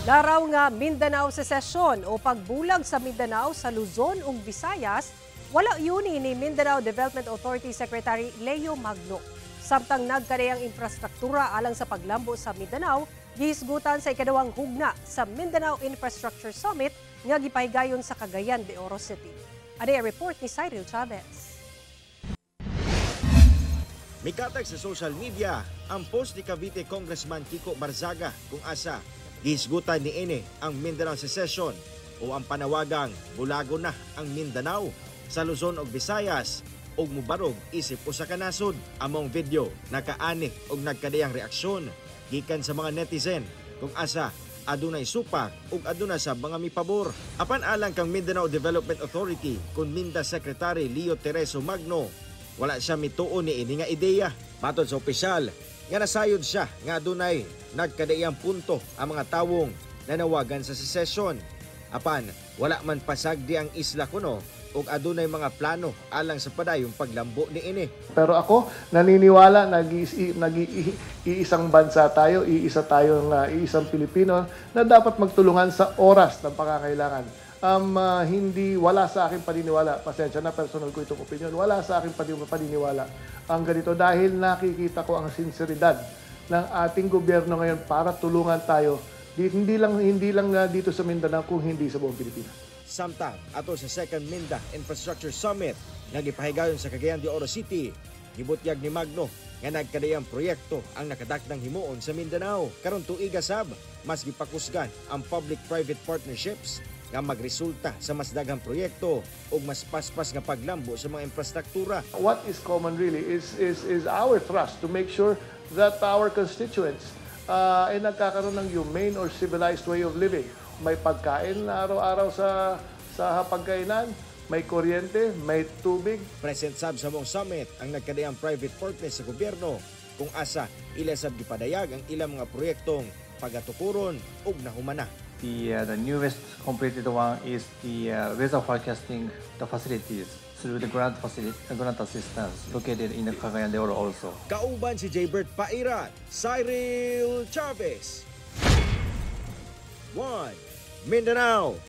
Laraw nga Mindanao secession o pagbulag sa Mindanao sa Luzon ug Visayas, wala yuni ni Mindanao Development Authority Secretary Leo Magno. Samtang nagkadayang infrastruktura alang sa paglambo sa Mindanao, gihisgutan sa ikaduhang hugna sa Mindanao Infrastructure Summit nga gipahigayon sa Cagayan de Oro City. Ani ang report ni Cyril Chavez. Mikatag sa social media ang post ni Cavite Congressman Kiko Barzaga kung asa gihisgutan ni ini ang Mindanao secession o ang panawagang bulago na ang Mindanao sa Luzon ug Visayas ug mubarog isip usa ka nasod. Among video nakaani og nagkadiyang reaksyon gikan sa mga netizen kung asa adunay supak ug aduna sa mga mipabor. Apan alang kang Mindanao Development Authority kun Minda Secretary Leo Tereso Magno, wala siya mituo ni ini nga ideya. Matod sa opisyal, nga nasayod siya nga adunay nagkadaiyang punto ang mga tawong nanawagan sa secession. Apan wala man pasagdi ang isla kuno ug adunay mga plano alang sa padayong paglambo ni ini. Pero ako, naniniwala, nag-iisang bansa tayo, iisa tayong iisang Pilipino na dapat magtulungan sa oras ng pangangailangan. Hindi, wala sa akin paniniwala, pasensya na, personal ko itong opinion, wala sa akin paniniwala ang ganito dahil nakikita ko ang sinseridad ng ating gobyerno ngayon para tulungan tayo, hindi lang dito sa Mindanao kung hindi sa buong Pilipinas. Samtang ato sa second Minda Infrastructure Summit nga gipahigayon sa Cagayan de Oro City, gibutyag ni Magno nga nagkadayang proyekto ang nakadakdang himuon sa Mindanao. Karon tuiga sab, mas gipakusgan ang public-private partnerships nga magresulta sa mas daghang proyekto ug mas paspas nga paglambo sa mga infrastruktura. What is common really is our thrust to make sure that our constituents ay nagkakaroon ng humane or civilized way of living. May pagkain na araw-araw sa hapagkainan, may kuryente, may tubig. Present sab sa maong summit ang nagkadayang private partners sa gobyerno kung asa ila sab gipadayag ang ilang mga proyektong pagatukuron ug nahumana. The newest completed one is the weather forecasting, the facilities through the grant assistance located in the Cagayan de Oro also. Kauban si Jaybert Pairat, Cyril Chavez. 1 Mindanao.